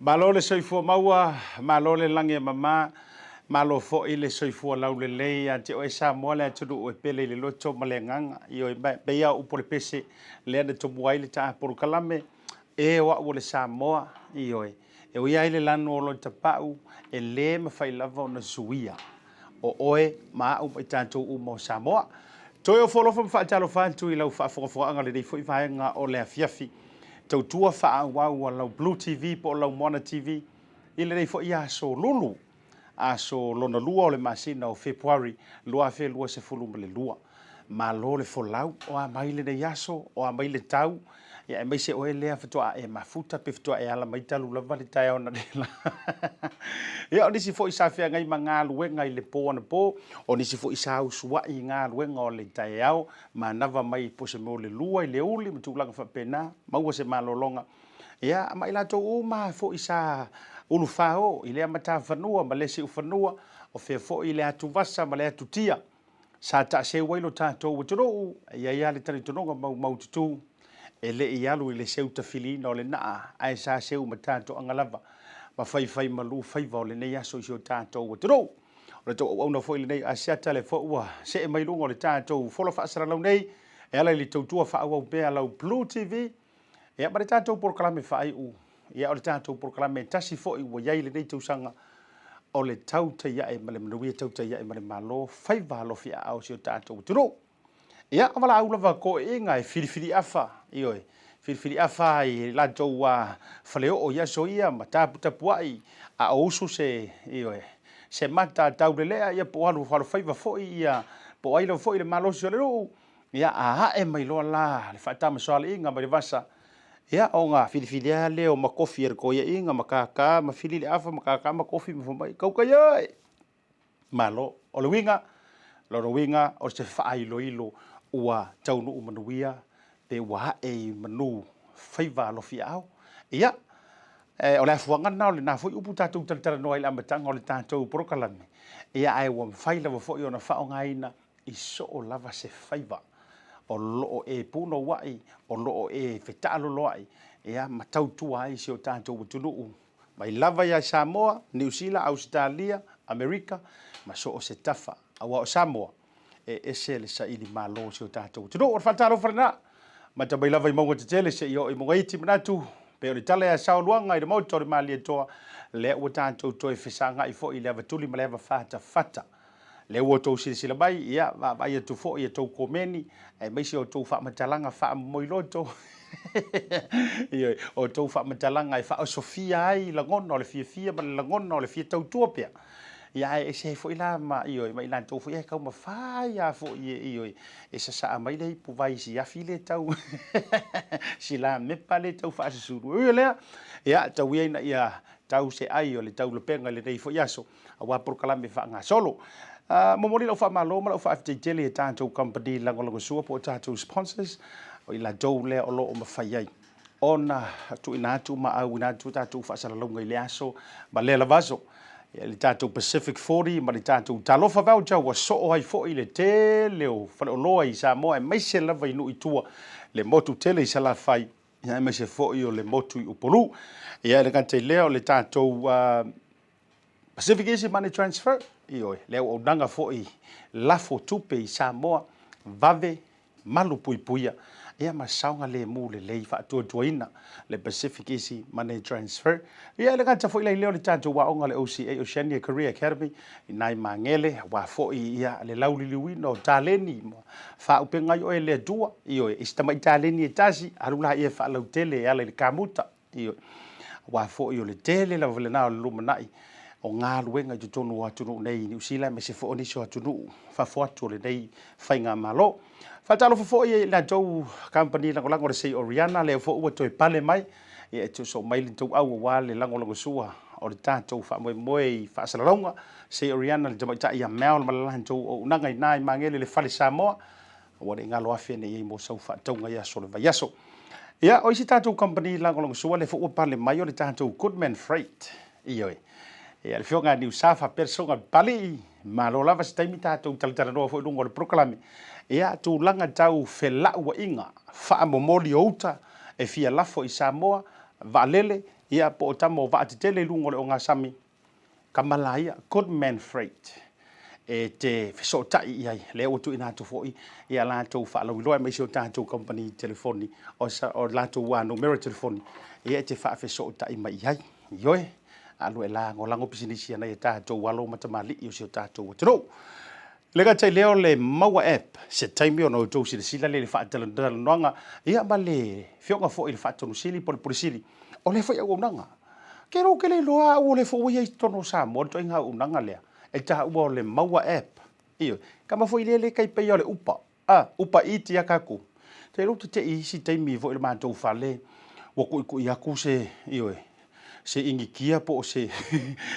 Malo le soifua maua, malo le lagi e mama, malo foi le soifua laulelei ia te oe Samoa le atunuu e pele i le loto ma le agaga. Ioe, pei lava o upu o le pese lea na tomua ai le taa polokalame, e o au o le Samoa, ioe, e ui ai le lanu o lou tapau, e le mafai lava ona suia o oe ma au ma i tatou uma o Samoa. Toe ofo alofa ma faatalofa atu i lau faafogafogaaga i lenei foi vaega o le afiafi. Tautua faaauau a lau Blue TV po o lau Moana TV i lenei foi aso lulu, aso lona lua o le masina o Fepuari 2022. Malo le folau, o a mai lenei aso, o a mai le tau, ia aemaise oe lea faatoa e mafuta pe faatoa e ala mai talu lava le taeao analeila. Ia o nisi foi sa feagai ma galuega i le po anapo, o nisi foi sa usuai i galuega o le taeao, manava mai po o se mea o le lua i le uli ma tulaga faapena, maua se malologa. Ia ma i latou uma foi sa ulufao i lea matafanua ma le siufanua, o fea foi le atuvasa ma le atutia sa taaseu ai lo tatou atunuu, e i ai lava le talitonuga maumaututu, e le i alu i le seu tafiliina o le naa, ae sa seu ma tatoaga lava ma faifaimalu faiva o lenei aso i si o tatou atunuu. O le tou auauna foi lenei Asiata, lea foi ua see mai luga o le tatou fola faasalalau nei, e ala i le tautua faaauau pea a lau Blue TV, ia ma le tatou polokalame faaiu, ia o le tatou polokalame e tasi foi ua i ai lenei tausaga, o le tautai ae ma le manuia, tautai ae ma le malo, faiva alofi aao o si o tatou atunuu. Ia, o valaau lava toeaiina e filifili afa, ioe, filifili afa i latou faleoo i aso ia ma taputapuai a o usu se, ioe, se mata taulelea, ia po o alu alofaiva foi, ia, po o ai lava foi le malosi o le nuu, ia, a ae mai loa la le faatamasoaliiga mai le vasa, ia, ona filifili lava lea o makofi e le toeaiina ma kākā ma fili le afa ma kākā ma kofi ma fai mai, Tautai oe! Malo. O le uiga, lona uiga o se faailoilo ua taunuu manuia pe ua ae i manu faiva alofiaao. Ia, o le afuaga lena o lena foi upu tatou talatalanoa ai i le amataga o le tatou polokalame, ia ae ua mafai lava foi ona faaaogaina i soo lava se faiva o lo o e punouai, o lo o e fetaaloloai, ia, ma tautua ai si o tatou atunuu mai lava ia Samoa, Niu Sila, Ausetalia, Amerika ma so o se tafa, aua o Samoa e ese le saili malo o si o tatou atunuu. O le faatalofa lena. Mata mai lava i mauga tetele seia oo i mauga iti manatu pei o le tala ia Saoluaga i le Maota o le Malietoa, lea ua tatou toe fesagai foi i le avatuli ma le ava fatafata. Lea ua outou silasila mai, ia, vaavaai atu foi i a outou komeni, aemaise o outou faamatalaga faamomoiloto, ioe, o outou faamatalaga e faaosofia ai lagona o le fiafia ma le lagona o le fia tautua pea. Ia, ae ese ai foi la ma, ioe, ma i latou foi e taumafai lava foi e, ioe, e sasaa mai le ipuvai i si afi lea tau, si lamepa lea tau faasusulu. E ui o lea, ia, tau ia ina ia tau se ai o le taulapega i lenei foi aso, aua polokalame faagasolo. Momoli lau faamalo ma lau faafetai tele i a tatou kamupani lagolagosua po o tatou sponsors, o i latou lea o lo o mafai ai ona tuuina atu ma auina atu a tatou faasalalauga i lea aso ma lea lava aso. I le tatou Pacific 40 ma le tatou Talofa Voucher ua soo ai foi le tele o faleoloa i Samoa aemaise lava i nuu i tua, le motu tele i Salafai, aemaise foi o le motu i Upolu. Ia e le gata i lea o le tatou Pacific Easy Money Transfer, ioe, le auaunaga foi lafo tupe i Samoa, vave, malu puipuia, ia ma saogalemu lelei faatuatuaina le Pacific Easy Money Transfer. Ia e le gata foi la i lea o le tatou aoga le OCA, Oceania Career Academy, i nai Magele, aua foi ia le lauliliuina o taleni ma faaupega ai oe e le Atua, ioe, i si tamai taleni e tasi, alu laia e faalautele e ala i le kamuta. Ioe. Aua foi o le tele lava lena o le lumanai o galuega i totonu o atunuu nei i Niu Sila aemaise foi o nisi o atunuu fafo atu o lenei faigamalo. Faatalofa foi i latou kamupani lagolago le Sei Oriana, lea foi ua toe pale mai e tuso mai le tou au aua le lagolagosua o le tatou faamoemoe i faasalalauga. Sei Oriana le tamaitai ia Mel ma le latou auaunaga i ina i Magele le Fale Samoa. Aua ne i galo afe nei ai mo sau faatauga i aso o le vaiaso. Ia, o isi tatou kamupani lagolagosua lea foi ua pale mai o le tatou Goodman Freight. Ioe. Ia, le Afioga ia Niusa faapea le Susuga Papalii, malo lava se taimi tatou talatalanoa foi i luga o le polokalame. Ia, tulaga tau felauaiga, faamomoli o uta e fia lafo i Samoa, vaalele, ia, po o tama o vaatetele i luga o le ogasami, Kamala ia, Goodman Freight, e te fesootai i ai, lea ua tuuina atu foi i a latou faalauiloa aemaise o tatou kamupani telefoni, o latou numera telefoni, ia e te faafesootai mai i ai. Ioe, alu e lagolago pisinisi a nai a tatou alo ma tamalii o si o tatou atunuu. Le gata i lea o le Maua App, se taimi ona outou silasila lea i le faatalatalanoaga ia ma le afioga foi i le Faatonu Sili po o le Pule Sili o lea foi auaunaga. Ke lou ke le iloa au o lea foi ua i ai i totonu o Samoa le ituaiga auaunaga lea e taua o le Maua App. Ioe. Kama foi lea le tai pei o le Upa, a, Upa Eat ia tatou. Te iloa ou te tei i isi taimi foi i le matou fale ua tuitui atu se, ioe, se Initia po o se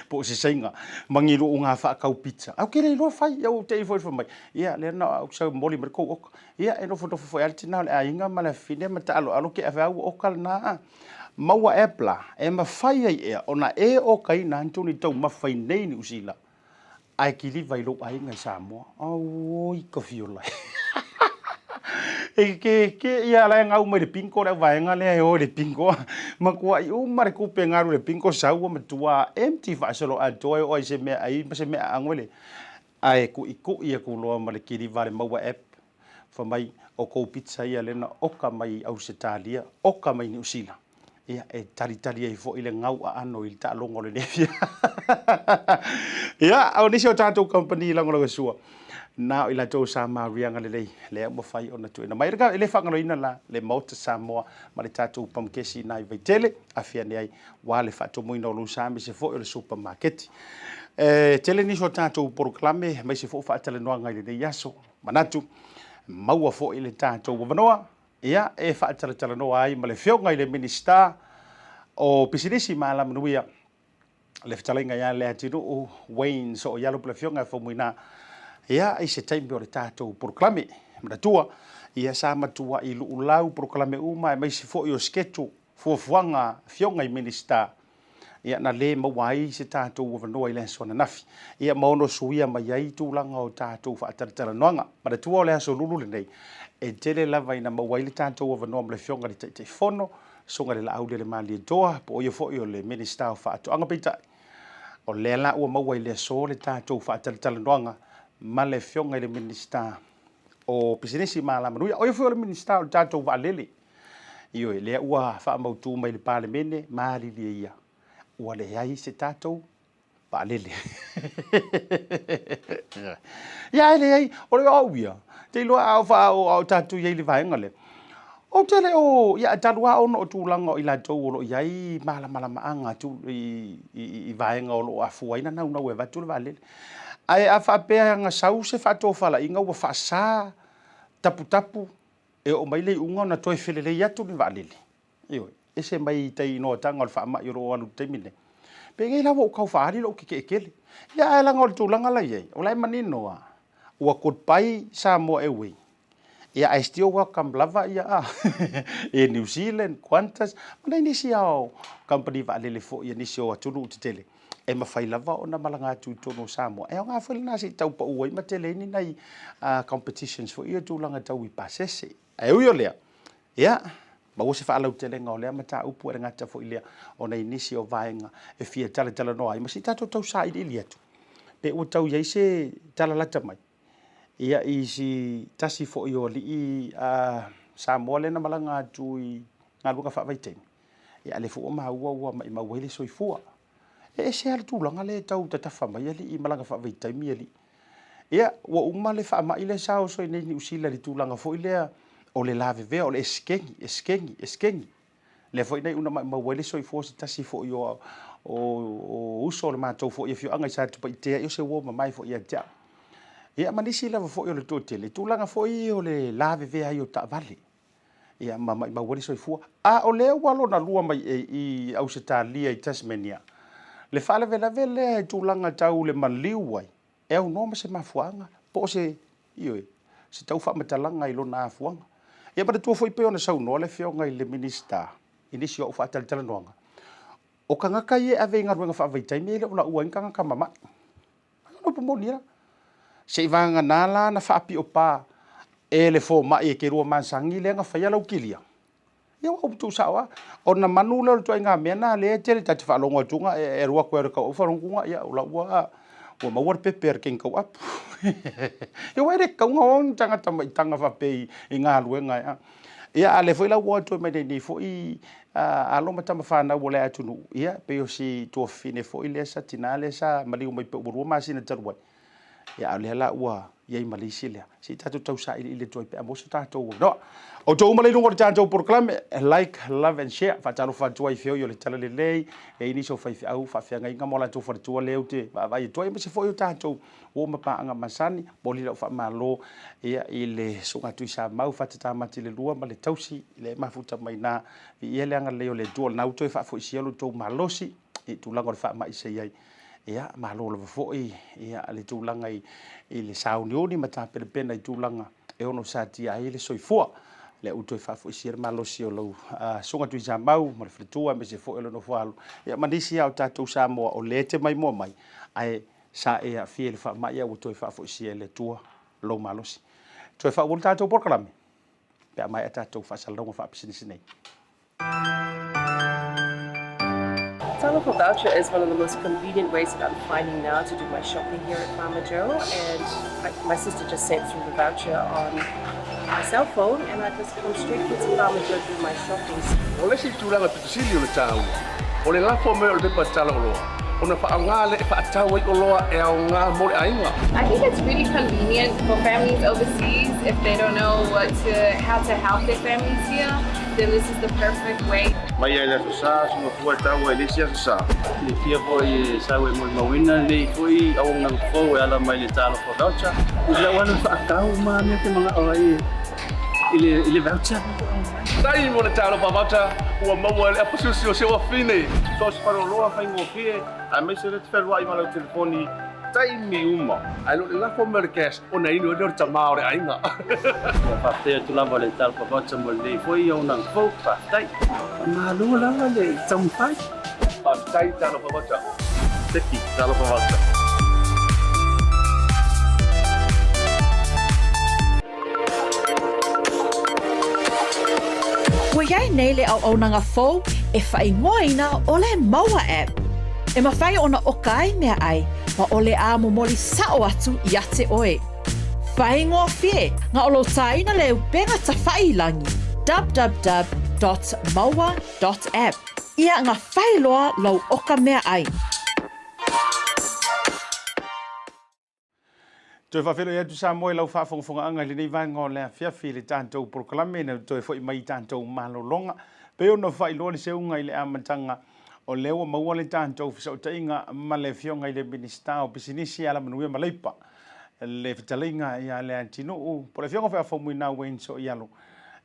po o se Saina ma ni luuga faatau pizza. Ae ou te le iloa fai, ia ua tei foi fai mai, ia lea na ou sau momoli mai le tou oka. Ia e nofonofo foi lava le tina o le aiga ma le afafine ma taaloalo te ave au oka lena. Maua app la, e mafai ai ea ona e okaina atu ni taumafa i nei Niu Sila Ae kiliva i lou aiga i Samoa. Auoi ka fiola e. E ke ke ia la e gau mai le bingo le auvaega lea e o i le bingo. Matuai uma le tupe e galu i le bingo sau ua matua empty faasolo atoa e oo ai se meaai ma se meaaano e le ae tuitui atu loa ma le kiliva a le Maua app fai mai o kou pizza ia lea na oka mai i Ausetalia, oka mai Niu Sila. Ia, e talitali ai foi le gau aano i le taaloga o lenei afiafi. Ia, o nisi o tatou kamupani lagolagosua, na o i latou sa mariaga lelei, lea ua mafai ona tuuina mai. E le faagaloina la le Maota Samoa ma le tatou pamukesi i nai Vaitele, afe ane ai aua le faatomuina o lou sa aemaise foi o le supamaketi. E tele nisi o tatou polokalame aemaise foi o faatalanoaga i lenei aso. Manatu, maua foi le tatou avanoa Ia, e faatalatalanoa ai ma le Afioga i le Minisita o Pisinisi ma Alamanuia, le fetalaiga ia Leatinuu Wayne Sooialo po o le Afioga ia Faumuina, ia, i se taimi o le tatou polokalame. Manatua, ia sa matuai luulau polokalame uma aemaise foi o schedule, fuafuaga a Afioga i Minisita, ia na le maua ai se tatou avanoa i le aso ananafi, ia ma ono suia mai ai tulaga o tatou faatalatalanoaga. Manatua o le aso lulu lenei, e tele lava ina maua ai le tatou avanoa ma le Afioga i le Taitaifono, Susuga i le Laaulialemalietoa, po o ia foi o le Minisita o Faatoaga. Peitai, o lea la ua maua i le aso le tatou faatalatalanoaga ma le Afioga i le Minisita. o Pisinisi ma Alamanuia, o ia foi o le Minisita o le tatou Vaalele. Ioe, lea ua faamautu mai i le Palemene, malilie ia, ua leai se tatou vaalele. Ia ae leai, o le au ia, te iloa a o a o tatou i ai i le vaega lea, ou te le o, ia talu lava ona o tulaga o i latou o lo o i ai malamalamaaga i vaega o lo o afua ai ona naunau e avatu le vaalele. Ae a faapea na sau se faatofalaiga ua faasa taputapu e oo mai le iuga ona toe felelei atu le vaalele, Ioe, ese mai tai inoataga o le faamai o lo o alu i le taimi lenei. Penei la ua ou tau faaali lou tetee tele. Ia ae leaga o le tulaga la i ai, o la e manino lava, ua goodbye Samoa Airway, ia ae still welcome lava ia a Air New Zealand, Qantas ma nai nisi lava o kamupani vaalele foi a nisi o atunuu tetele e mafai lava ona malaga atu i totonu o Samoa. E aoga foi lena se i tau pau ai ma tele ai ni nai competitions foi ia i tulaga tau i pasese. Ae ui o lea, ia, maua se faalautelega o lea mataupu e le gata foi i lea, ona i nisi o vaega e fia talatalanoa ai ma si tatou tau sailiili atu, pe ua tau i ai se tala lata mai, ia, i si tasi foi o alii a Samoa lea na malaga atu i galuega faavaitaimi, ia, a o lea foi ua maua ua maimau ai le soifua. E ese lava le tulaga lea e tau tatafa mai alii i malaga faavaitaimi alii. Ia, ua uma le faamai lea sa oso ai nei i Niu Sila i le tulaga foi lea o le lavevea, o le esekegi, esekegi, esekegi. Lea foi na iu ina maumau ai le soifua o se tasi foi o, o uso o le matou foi afioaga i Satupaitea, ia o se uo mamae foi ia te au. Ia, ma nisi lava foi o le toatele, tulaga foi ia o le lavevea ai o taavale. Ia, ma maumau ai le soifua. A o lea ua lona lua mai i Ausetalia i Tasmania, le faalavelave lea i tulaga tau le maliu ai, e aunoa ma se mafuaaga po o se, ioe, se tau faamatalaga i lona afuaga. Ia manatua foi pei ona saunoa le Afioga i le Minisita i nisi o au faatalatalanoaga, o tagata ia e ave i galuega faavaitaimi e le o laua ai ni tagata mamai. O le upu moni lava. Seivagana la na faapiopa e le fomai e te lua masani lea na faia lau kilia. Ia ua ou tuusao lava. Ona manu lea o le ituaiga mea lena lea e tele ta te faalogo atu e alu atu e tauapu faalogo atu ia o la ua ua maua le pepe a le teine tauapu. Ia aua e le tatau ona o ni tagata maitaga faapea i galuega e a. Ia a o lea foi la ua o atu ai ma nei foi alo ma tama fanau o le atunuu, ia pei o si tuafafine foi lea sa tina lea sa maliu mai pe ua 2 masina talu ai. Ia a o lea la ua i ai ma le isi lea. Se i tatou tau sailiili atu ai pe a maua so tatou avanoa. Outou uma la i luga o le tatou polokalame, like, love and share. Faatalofa atu ai i feoi o le Talalelei, e i ai nisi o faifeau faafeagaiga ma o latou faletua lea ou te vaavaai atu ai, aemaise foi o tatou uo ma paaga masani. Momoli lau faamalo ia i le Susuga Tuisamau Fata Tamati le Lua ma le tausi lea e mafuta mai na. Viia le agalelei o le Atua, o lena ua toe faafoisia lo outou malosi i tulaga o le faamai sa i ai. Ia, malo lava foi ia le tulaga i le sauniuni ma tapenapena i tulaga e ono satia ai le soifua. Lea ua toe faafoisia le malosi o lau Susuga Tuisamau ma le faletua aemaise foi o le nofo alo ia ma nisi lava o tatou Samoa o lea e te maimoa mai, ae sa e aafia i le faamai ae ua toe faafoisia e le Atua lou malosi. Toe faaauau le tatou polokalame pe a maea tatou faasalalauga faapisinisi nei. Talofa Voucher is one of the most convenient ways that I'm finding now to do my shopping here at Farmer Joe, and I, my sister just sent through the voucher on my cell phone and I just come straight here to Farmer Joe to do my shopping. O le isi tulaga pito sili o le taua, o le lafo mai o le pepa tala oloa, ona faaaoga lea e faatau ai oloa e aoga mo le aiga. I think it's really convenient for families overseas if they don't know what to, how to help their families here, then this is the perfect way. Mai lava i le Aso Sa, soona fua e taua i le isi Aso Sa. Silafia foi e sau e molimauina lenei foi auaunaga fou e ala mai le Talofa Voucher. I lau alu faatau ma mea te manao ai i le i le voucher. Tai mo le Talofa Voucher ua maua e le apasusi o si ou afine. So o se faleoloa faigofie aemaise le te feluai ma lau telefoni taimi uma. Ae le o le lafo mai o le cash ona inu ai lea o le tama o le aiga. Ua faafetai atu lava le Talofa Voucher mo lenei foi auaunaga fou. Faafetai. Faamalo lava le taumafai. Faafetai Talofa Voucher. Seki Talofa Voucher. Ua i ai nei le auaunaga fou e faaigoaina ʻo le Maua App. E mafai ona ʻoka ai meaʻai ma ʻole a momoli saʻo atu iā te ʻoe. Faigofie na o lou tāina le upega tawhailangi www.maua.app ia nga whailoa lou oka mea ai. Toe faafeiloai atu Samoa i lau faafogafogaaga i lenei vaega o le afiafi i le tatou polokalame ina toe foi mai i tatou malologa. Pei ona faailoa le seuga i le amataga o lea ua maua le tatou fesootaiga ma le Afioga i le Minisita o Pisinisi, Alamanuia ma Leipa, le fetalaiga ia Leatinuu, po o le Afioga foi ia Faumuina Wayne Soialo.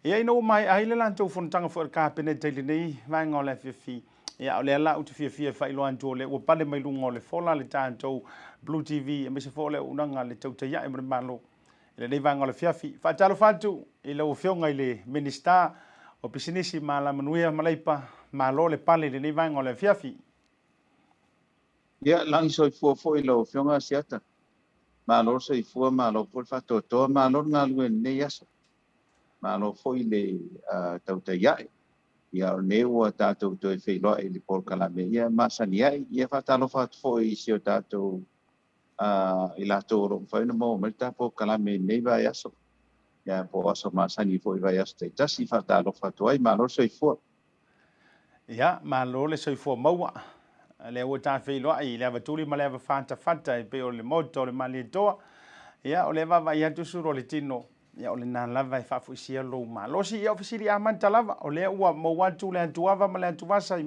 Ia ina ua maea ai le latou fonotaga foi a le Kapeneta i lenei vaega o le afiafi, Ia, o lea la ou te fiafia e faailoa atu o lea ua pale mai luga o le fola le tatou Blue TV aemaise foi o le auaunaga a le Tautai Ae ma le Malo i lenei vaega o le afiafi. Faatalofa atu i lau Afioga i le Minisita o Pisinisi ma Alamanuia ma Leipa, malo le pale i lenei vaega o le afiafi. Ia, lagi soifua foi i lau Afioga Asiata. Malo le soifua, malo foi le faatoatoa, malo le galulue i lenei aso. Malo foi le tautai ae. Ia, o lenei ua tatou toe feiloai i le polokalame, ia e masani ai. Ia, faatalofa atu foi i si o tatou, i latou o lo o mafai ona maua mai le ta polokalame i lenei vaiaso, ia, po o aso masani foi i vaiaso taitasi. Faatalofa atu ai, malo le soifua. Ia, malo le soifua maua. Lea ua ta feiloai i le avatuli ma le avafatafata e pei o le Maota o le Malietoa. Ia, o lea e vaavaai atu sulu o le tino. Ia, o lena lava e faafoisia lou malosi. Ia, o fesili amata lava, o lea ua maua atu le atuava ma le atuvasa i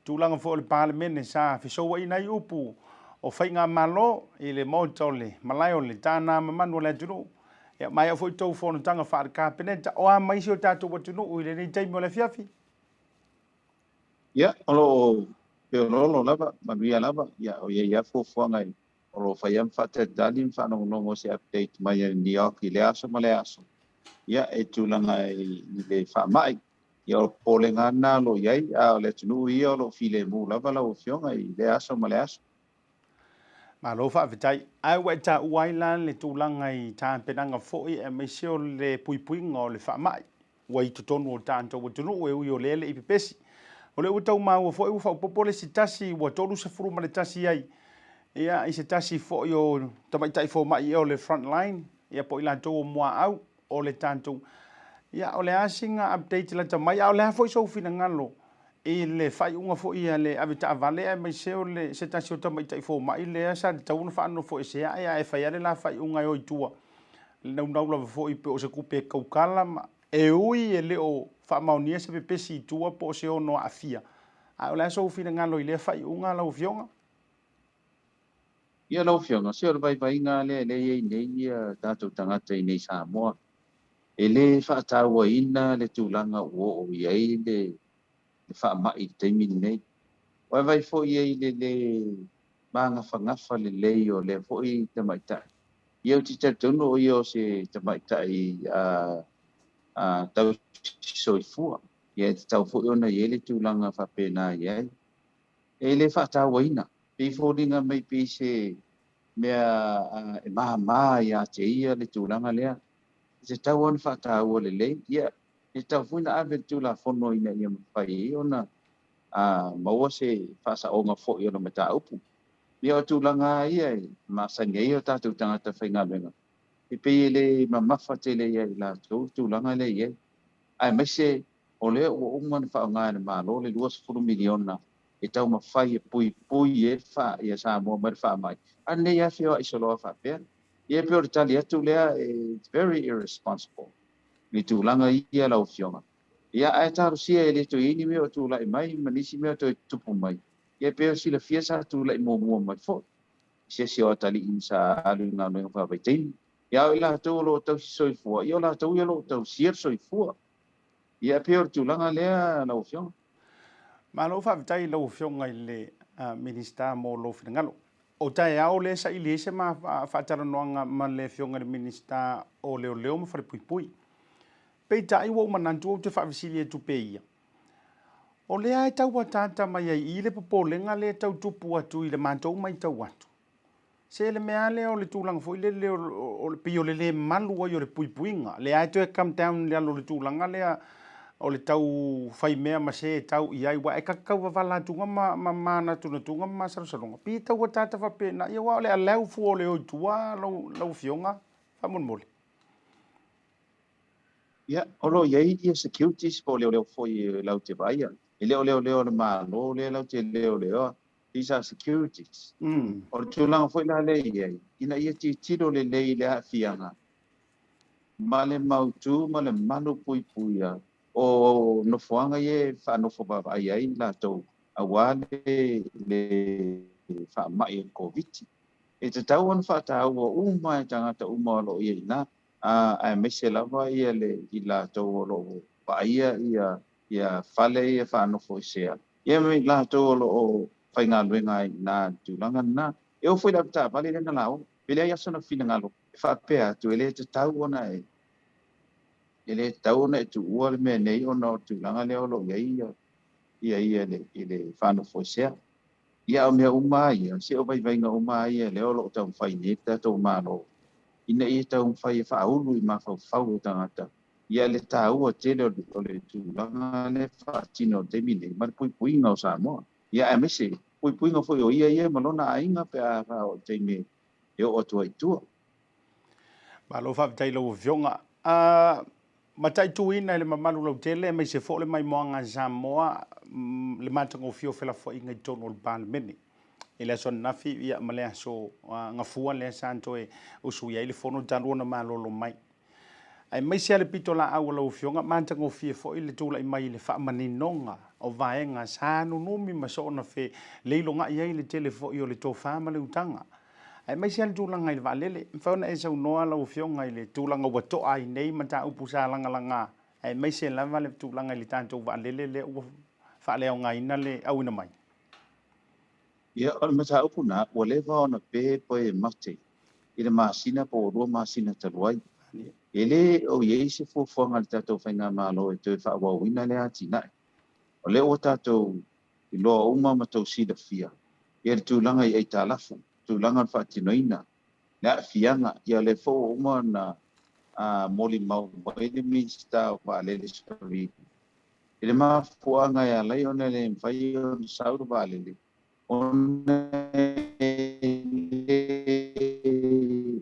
tulaga foi o le Palemene sa fesouaina ai upu o faigamalo i le Maota o le Malae o le Tānā Mamanu o le atunuu. Ia, maea foi tou fonotaga faale-Kapeneta. O a mai si o tatou atunuu i lenei taimi o le afiafi? Ia, o lo o feoloolo lava, manuia lava. Ia, o i ai lava fuafuaga o lo o fai lava ma faatalitali ma faanogonogo se update mai a le NEOC i lea aso ma lea aso. Ia, e tulaga i le faamai. Ia, o le popolega lava lena o lo o i ai, a o le atunuu ia o lo o filemu lava lau Afioga i lea aso ma lea aso. Malo faafetai. Ae ua e taua ai la le tulaga i tapenaga foi aemaise o le puipuiga o le faamai ua i totonu o tatou atunuu e ui o lea e le i pepesi. O lea ua tau maua foi ua faaopoopo le isi tasi ua 31 ai ia i se tasi foi o tamaitai fomai ea o le front line ia po o i latou o muaau o le tatou. Ia o le a sina update lata mai a o le a foi sou finagalo I le faaiuga foi a le avetaavale aemaise o le se tasi o tamaitai fomai lea sa tatau ona faanofoesea ae a e fai lava le la faaiuga e o i tua, le naunau lava foi pe o se tupe e tautala ma e ui e le o faamaonia se pepesi i tua po o se ono aafia. Ae o le a sou finagalo i lea faaiuga lau Afioga? Ia lau Afioga, se o le vaivaiga lava lea lea e i ai nei tatou tagata i inei i Samoa, e le faatauaina le tulaga ua oo i ai le faamai i le taimi lenei. Ua vaai foi i ai i le le magafagafa lelei o lea foi tamaitai. Ia ou te talitonu o ia o se tamaitai tausi soifua, ia e tatau foi ona i ai le tulaga faapena i ai. E le faatauaina, pei foliga mai pei se mea e mama ia te ia le tulaga lea. E tatau ona faataua lelei, ia, e tatau foi ona ave le Tulafono ina ia mafai ai ona maua se faasaoga foi o le mataupu. Ia o tulaga lava ia e masani ai o tatou tagata faigaluega, e pei e le mamafa tele ia i latou le tulaga lea e i ai, aemaise o lea ua uma ona faaaoga e le Malo le $20 miliona e taumafai e puipui ai ia Samoa mai le faamai, a lenei lava feoai solo lava faapea. Ia e pei o le tali atu lea, it's very irresponsible i tulaga ia lau Afioga. Ia ae talosia e le toe i ai ni mea o tulai mai ma nisi mea o toe tutupu mai. Ia e pei o silafia sa tulai muamua mai foi i se isi o atalii sa alu i galuega faavaitaimi. Ia a o i latou o lo o tausi soifua, ia o latou ia o lo o tausia le soifua. Ia e pei o le tulaga lea lau Afioga. Malo faafetai i lau Afioga i le Minisita mo lou finagalo. O taeao lea e saili ai se ma faatalanoaga ma le Afioga i le Minisita o Leoleo ma Falepuipui. Peitai ua ou manatu ou te faafesili atu pea ia. O lea e tau ataata mai ai i i le popolega lea e tau tupu atu i le matou matau atu. Se le mea lea o le tulaga foi lele o le pei o le le malu ai o le puipuiga, lea lava e toe come down i lalo o le tulaga lea o le tau fai mea ma se e tau i ai, aua e tau wavala atuga ma manatunatuga ma masalosaloga, pei e tau ataata faapena, ia aua o le allow fua o le o i tua lau Afioga. Faamolemole. Ia, o lo o i ai ia securities po o leoleo foi latou te vaaia. E le o leoleo a le Malo lea latou te leoleoa. These are securities. O le tulaga foi la lea e i ai, ina ia tilotilo lelei i le aafiaga ma le mautu ma le malu puipuia o nofoaga ia e faanofo vaavaai ai latou aua le le faamai o le Koviti. E tatau ona faataua uma e tagata uma o lo o i ai i ina, aemaise lava ia le i latou o lo o vaaia ia ia fale ia faanofoesea, ia ma i latou o lo o faigaluega ai i ina i le tulaga lena. E oo foi i le avetaavale lea na laoa, pe leai lava sona finagalo e faapea atu e le tatau ona e e le tatau ona e tuua le mea nei ona o le tulaga lea o lo o i ai ia ia ia i le faanofoesea. Ia a o mea uma lava ia, se o vaivaiga uma lava ia lea o lo o taumafai nei le tatou Malo ina ia taumafai e faaulu i mafaufau o tagata ia le taua tele o le tulaga lea e faatino i le taimi nei ma le puipuiga o Samoa. Ia aemaise puipuiga foi o ia ia ma lona aiga pe a oo i le taimi e oo atu ai i tua. Malo faafetai i lau Afioga. A mataituina e le mamalu lautele aemaise foi o le maimoaga a Samoa le matagofie o felafoaiga i totonu o le Palemene i le aso ananafi ia ma le aso Gafua lea sa toe usuia ai le fono talu ona malolo mai. Aemaise lava le pitolaau a lau Afioga, matagofie foi le tulai mai i le faamaninoga o vaega sa nunumi ma soona feleilogai ai le tele foi o le tofa ma le utaga. Aemaise lava le tulaga i le vaalele. E mafai ona e saunoa lau Afioga i le tulaga ua to'a ai nei mataupu sa lagalaga, aemaise lava le tulaga i le tatou vaalele lea ua faaleaogaina le auina mai. Ia, o le mataupu lena, ua leva ona pe pe mate i le masina po ua lua masina talu ai. E le o i ai se fuafuaga a le tatou Faigamalo e toe faaauauina lea atinae. O lea ua tatou iloa uma ma tou silafia ia le tulaga i aitalafu, tulaga o le faatinoina, le aafiaga, ia o lea foi ua uma ona molimau mai le Minisita o Vaalele Sharif i le mafuaaga e ala ai ona le mafai ona sau le vaalele ona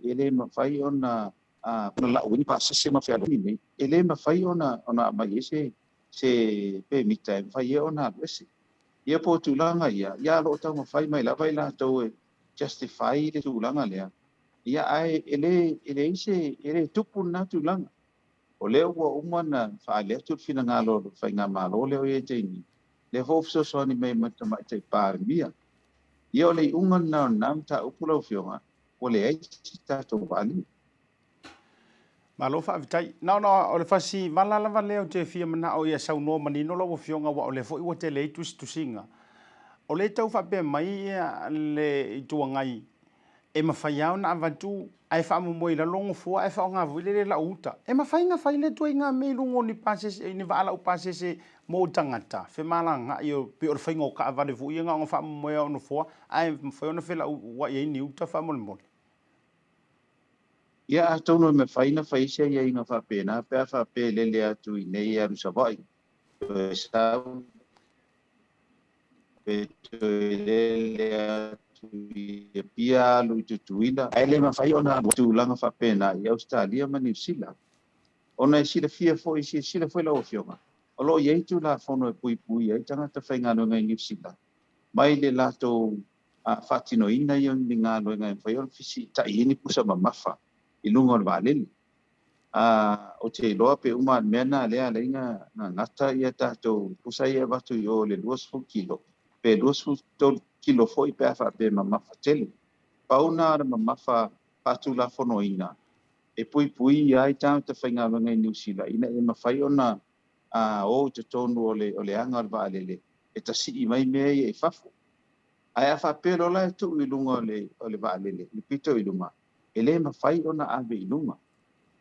e le mafai ona lau ai ni pasese ma fealofani nei, e le mafai ona aumai ai se se pemita e mafai ai ona alu ese. Ia po o tulaga ia, ia o lo o taumafai mai lava i latou e justify le tulaga lea, ia ae e le e leai se e le tupu lena tulaga. O lea ua uma ona faaali atu le finagalo o le Faigamalo lea o i ai i le taimi, lea foi ua fesoasoani mai ma le Tamaitai Palemia. Ia o le iuga lena o lena mataupu lau Afioga, ua leai se tatou vaalele. Malo faafetai. Na ona o le fasi vala lava lea ou te fia manao ia saunoa manino lau Afioga aua o lea foi ua tele ai tusitusiga. O lea e tau faapea mai le Itu Agai e mafai lava ona avatu ae faamomoe i lalo nofoa ae faaaoga foi lele lau uta. E mafai ona fai lea ituaiga mea i luga o ni pasese, ni vaa laupasese mo tagata femalagaai pei o le faiga o taavale foi ia na ona faamomoe lava o nofoa ae mafai ona felauai ai ni uta faamolemole. Ia atonu e mafai ona fai se aiaiga faapena pe a faapea e lele atu i inei e alu i Savaii, toe sau pe toe lele atu i Apia alu i Tutuila. Ae le mafai ona alu tulaga faapena i Ausetalia ma Niu Sila. Ona e silafia foi, silasila foi lau Afioga, o lo o i ai Tulafono e puipuia ai tagata faigaluega i Niu Sila mai le latou faatinoina ia ni galuega e mafai ona fesiitai ai ni pusa mamafa i luga o le vaalele. Ou te iloa pe uma le mea lena lea e ala ai ona gata ia tatou pusa ia e avatu i o i le 20 kilo pe 23 kilo foi pe a faapea e mamafa tele. Pau lena o le mamafa faatulafonoina e puipuia ai tagata faigaluega i Niu Sila ina ia mafai ona o i totonu o le aga o le vaalele e tasii mai mea ia i fafo. Ae a faapea loa la e tuu i luga o le vaalele, le pito i luga, e le mafai ona ave i luga.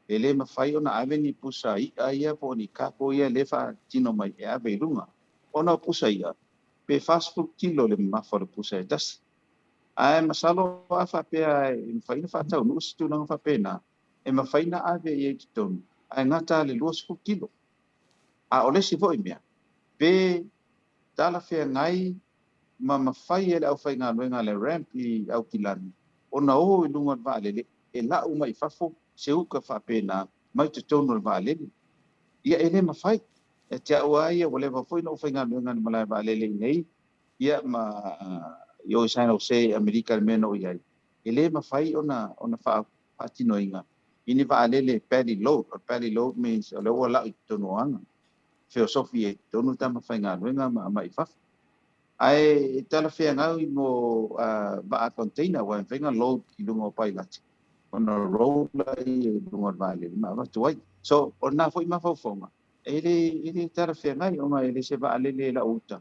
E le mafai ona ave ni pusa i'a ia po o ni cargo ia lea e faatino mai e ave i luga. Ona o pusa i'a, pe 40 kilo le mamafa o le pusa e tasi. Ae masalo a faapea e mafai ona faataunuu se tulaga faapena, e mafai ona ave i ai i totonu, ae gata le 20 kilo. A o le isi foi mea, pe talafeagai ma mafai e le aufaigaluega a le ramp i Aukilani ona o i luga o le vaalele e lau mai fafo se uka faapena mai totonu o le vaalele. Ia e le mafai. Ia te au lava ia ua leva foi ona ou faigaluega i le malae vaalele i inei, ia ma i o i San Jose i Amerika i le mea na ou i ai, e le mafai ona ona faatinoina i ni vaalele belly load. O le belly load means o lea ua lau i totonu o aga, feosofi ai i totonu tama faigaluega ma aumai i fafo. Ae e talafeagai mo vaa container aua e mafai ona load i luga o pailate ona roll lea i luga o le vaalele ma avatu ai. So, o lena foi mafaufauga e le e le talafeagai ona e le se vaalele e lau uta,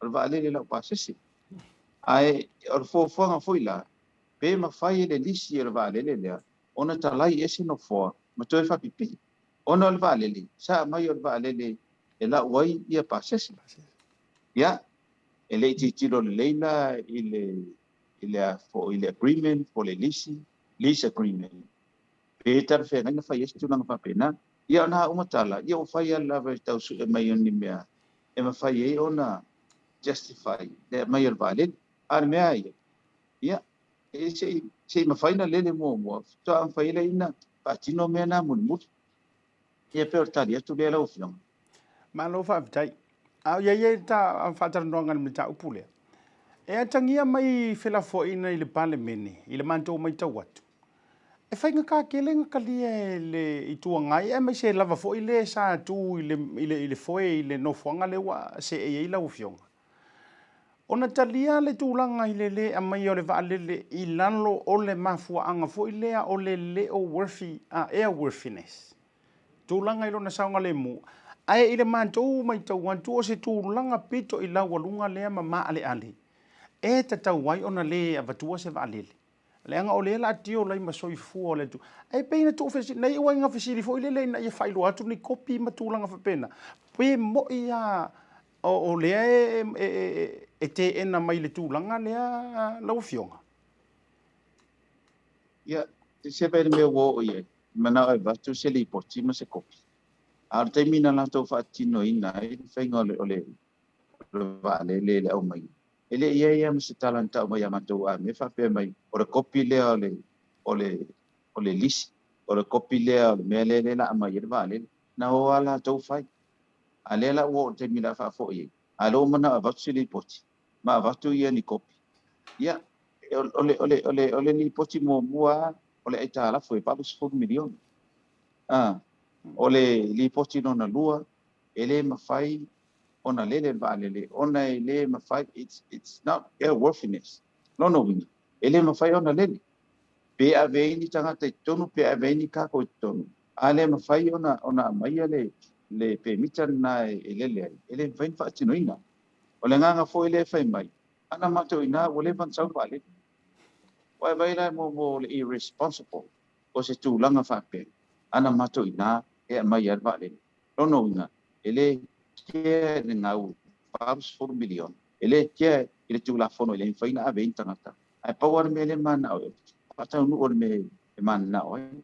o le vaalele e lau pasese. Ae o le fuafuaga foi la, pe mafai e le lisi o le vaalele lea ona talai ese nofoa ma toe faapipii, ona o le vaalele sa aumai o le vaalele e lau ai ia pasese. Ia, e le i tilotilo lelei la i le i le i le agreement po o le lisi, lease agreement, pe talafeagai na fai ai se tulaga faapena. Ia o na uma tala, ia ua fai lava e tau sue mai o ni mea e mafai ai ona justify le aumai o le vaalele. A o le mea ia, ia, e se i mafai ona lele muamua, faatoa mafai ai lea ona faatino mea na mulimuli. Ia pei o le tali atu lea lau Afioga. Malo faafetai. A o i ai ai ta faatalanoaga i le mataupu lea, e atagia mai felafoaiga i le Palemene i le matou matau atu, e faigata tele ona talia e le Itu Agai aemaise lava foi le sa tu i le, i le, i le foe i le nofoaga lea ua seei ai lau Afioga. Ona talia le tulaga i le le aumaia o le vaalele i lalo o le mafuaaga foi lea o le le o worthy, airworthiness, tulaga i lona saogalemu. Ae i le matou matau atu o se tulaga pito i laualuga lea ma maaleale e tatau ai ona le avatua se vaalele. Leaga o lea la tio lai ma soifua o le atu. Ae pei na tuufesili, na iu ai ina fesili foi lele ina ia faailoa atu ni kopi ma tulaga faapena. Pe moi lava o lea e teena mai le tulaga lea lau Afioga? Ia, se vaai i le mea ua oo i ai, manao e avatu se lipoti ma se kopi. A o le taimi na latou faatinoina ai le faiga o le vaalele i le aumaiga, e le i ai lava ma se tala na tau mai ia matou a mea faapea mai, o le kopi lea o le lisi, o le kopi lea o le mea lea o le a aumai ai le vaalele. Na o lava latou fai. A lea la ua oo i le taimi o le a faafoi ai, a o lea ua manao e avatu se lipoti ma avatu ia ni kopi. Ia, o le lipoti muamua lava o le aitalafu e $80 miliona. O le lipoti lona lua, e le mafai ona lele le vaalele ona e le mafai, it's not airworthiness. Lona uiga, e le mafai ona lele. Pe ave ai ni tagata i totonu, pe ave ai ni cargo i totonu, a le mafai ona aumaia le pemita lena e lele ai, e le mafai ona faatinoina. O le agaga foi lea e fai mai, ana matou i ina ua leva ona sau le vaalele. Ua e vaai la mo le irresponsible o se tulaga faapea, ana matou i ina e aumai ai le vaalele. Lona uiga, e le kea i le gau $80 miliona, e le kea i le Tulafono e le mafai ona ave ai ni tagata. Ae pau lava le mea lea e mananao ai, faataunuu o le mea e mananao ai.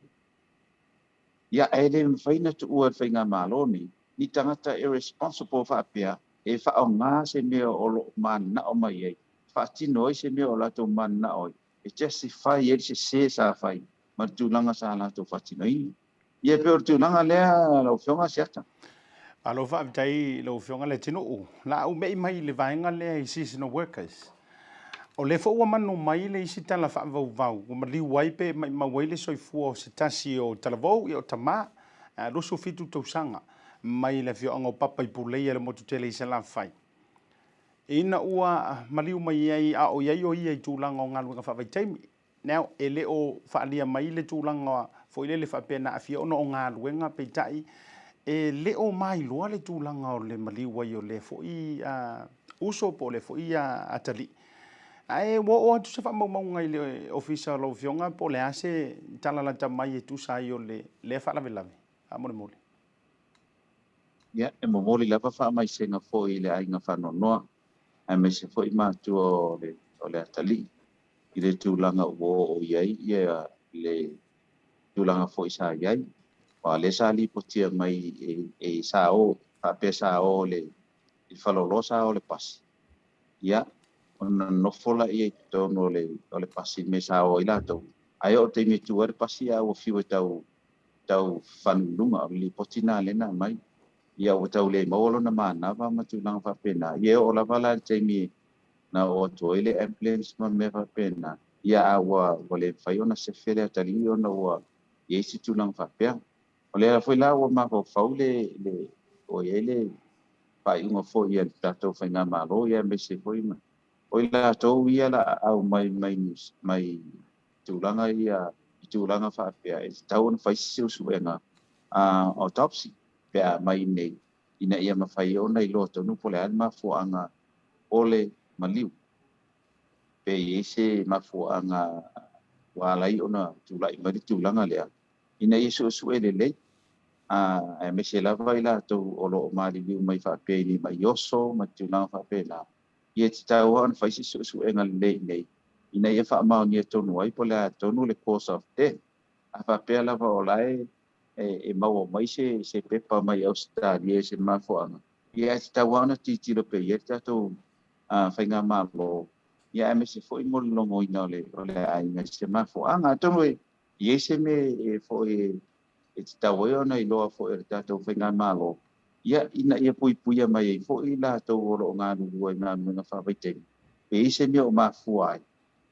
Ia, ae le mafai ona tuua e le faigamalo nei ni tagata irresponsible faapea e faaaoga se mea o lo o mananao mai ai, faatino ai se mea o latou mananao ai, e justify ai le sese sa fai ma le tulaga sa latou faatinoina. Ia e pei o le tulaga lea lau Afioga Asiata. Malo faafetai i lau Afioga Leatinuu. La a ou me'i mai i le vaega lea i seasonal workers. O lea foi ua manu mai le isi tala faavauvau ua maliu ai pe maimau ai le soifua o se tasi o talavou, ia o tama, 27 tausaga, mai le afioaga o Papa i Puleia i le motu tele i Salafai. Ina ua maliu mai ai a o i ai o ia i tulaga o galuega faavaitaimi. Now, e le o faaalia mai le tulaga foi lele faapea na aafia ona o galuega, peitai, e le o mailoa le tulaga o le maliu ai o lea foi uso po o lea foi atalii. Ae ua oo atu se faamaumauga i le Ofisa o lau Afioga po o le a se tala lata mai e tusa ai o lea faalavelave, faamolemole. Ia, e momoli lava faamaisega foi i le aiga faanoanoa, aemaise foi matua o le atalii i le tulaga ua oo i ai ia le tulaga foi sa i ai. Aua o lea sa lipotia mai e sa o, faapea sa o i le faleoloa sa o i le pasi, ia, ona nofo laia i totonu o le pasi i le mea sa o ai latou. Ae oo i le taimi e tu ai le pasi a ua fiu e tau tau fanu i luga, o le lipoti lena lea na aumai. Ia ua tau le maua lona manava ma tulaga faapena. Ia e oo lava la i le taimi na oo atu ai le ambulance ma mea faapena, ia a ua ua le mafai ona sefe le atalii ona ua i ai se tulaga faapea. O lea foi la ua mafaufau le le ua i ai le faaiuga foi a le tatou faigamalo ia aemaise foi ma o i latou ia la aumai mai mai tulaga ia i tulaga faapea e tatau ona fai se suesuega autopsy pe a aumai iinei ina ia mafai ona iloa tonu po o le a le mafuaaga o le maliu pe i ai se mafuaaga ua ala ai ona tulai mai le tulaga lea ina ia suesue lelei, aemaise lava i latou o lo o maliliu mai faapea i ni ma'i oso ma tulaga faapena, ia e tatau lava ona fai se suesuega lelei i inei ina ia faamaonia tonu ai po o le a tonu le cause of death. A faapea lava o la e e maua mai se se pepa mai Ausetalia i se mafuaaga, ia e tatau lava ona tilotilo pea i ai le tatou faigamalo, ia aemaise foi mo le logoina o le o le aiga i se mafuaaga. Atonu e i ai se mea e foi e tatau ai ona iloa foi e le tatou faigamalo, ia ina ia puipuia mai ai foi i latou o lo o galulue i galuega faavaitaimi, pe i ai se mea o mafua ai,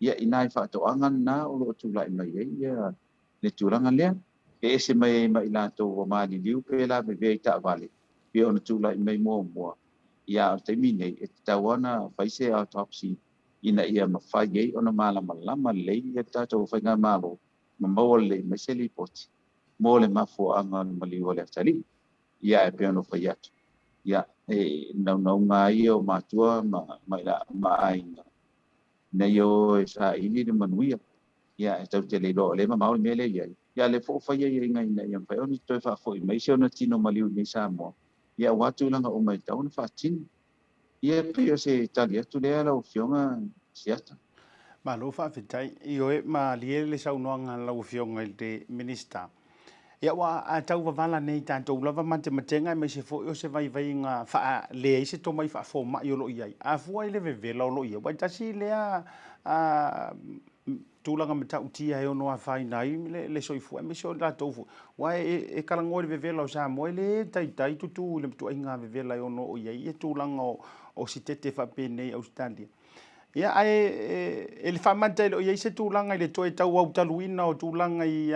ia i nai faatoaga na o lo o tulai mai ai ia le tulaga lea, e ese mai ai ma i latou ua maliliu pe lavevea i taavale, pei ona tulai mai muamua, ia a o le taimi nei, e tatau lava ona fai se autopsy ina ia mafai ai ona malamalama lelei le tatou faigamalo ma maua lelei mai se lipoti mo le mafuaaga o le maliu o le atalii. Ia ae pei ona ou fai atu, ia, e naunauga lava ia o matua ma ma aiga ina ia o e saili le manuia. Ia e tatou te le iloa o lea e mamao le mea lea e i ai, ia a o lea foi ua fai aiaiga ina ia mafai ona toe faafoi mai si ona tino maliu i inei i Samoa, ia aua tulaga uma e tatau ona faatino. Ia e pei o se tali atu lea lau Afioga Siata. Malo faafetai. Ioe, malie le saunoaga a lau Afioga i le Minisita. Ia ua a tau vavala nei tatou lava matematega aemaise foi o se vaivaiga faaleai se tomai faafomai o lo o i ai. A fua i le vevela o lo o i ai, ua tasi lea tulaga matautia e ono afaina ai le soifua aemaise o i latou foi. Aua e talanoa i le vevela o Samoa, e le taitai tutu i le ituaiga vevela e ono oo i ai ia tulaga o sitete faapenei i Ausetalia. Ia, ae e le faamata e le o i ai se tulaga i le toe tauautaluina o tulaga i